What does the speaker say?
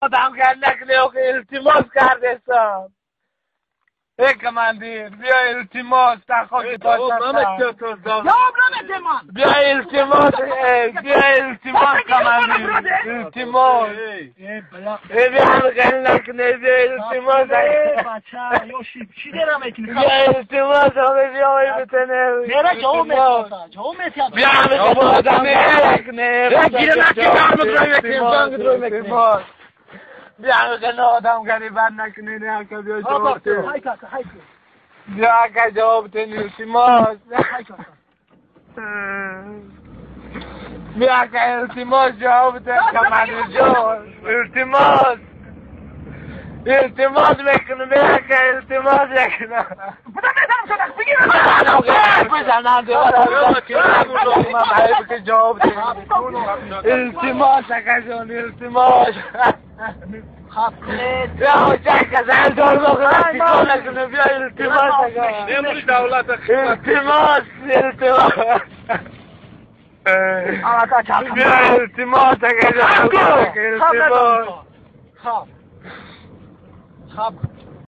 Одам накне, илтимос кардестам. Эй, командир, биё, илтимос, тахоки. Ҷавоб намедем ман. Биё, илтимос, биё, илтимос, командир, илтимос. Э, биё, хел накне, биё, илтимос. Бача ёши чӣ дера мекунӣ? Биё, илтимос, биё, битене. Мера ҷавоб метиҳад, ҷавоб метиҳад. Биё, одам накне. Гира накне. Илтимос. Биё, одам гарибан накне, ака, биё, ҷавоб. Биё, ака, ҷавоб тен, илтимос. Биё, ака, илтимос, ҷавоб тен, командирҷон, илтимос. Илтимос мекунам, биё, ака, илтимос мекунам. Бизанам, ҷавоб тен. Илтимос, акаҷон, илтимос. Биё, биё, илтимос, илтимос, илтимос. Биё, илтимос, илтимос. Хаб.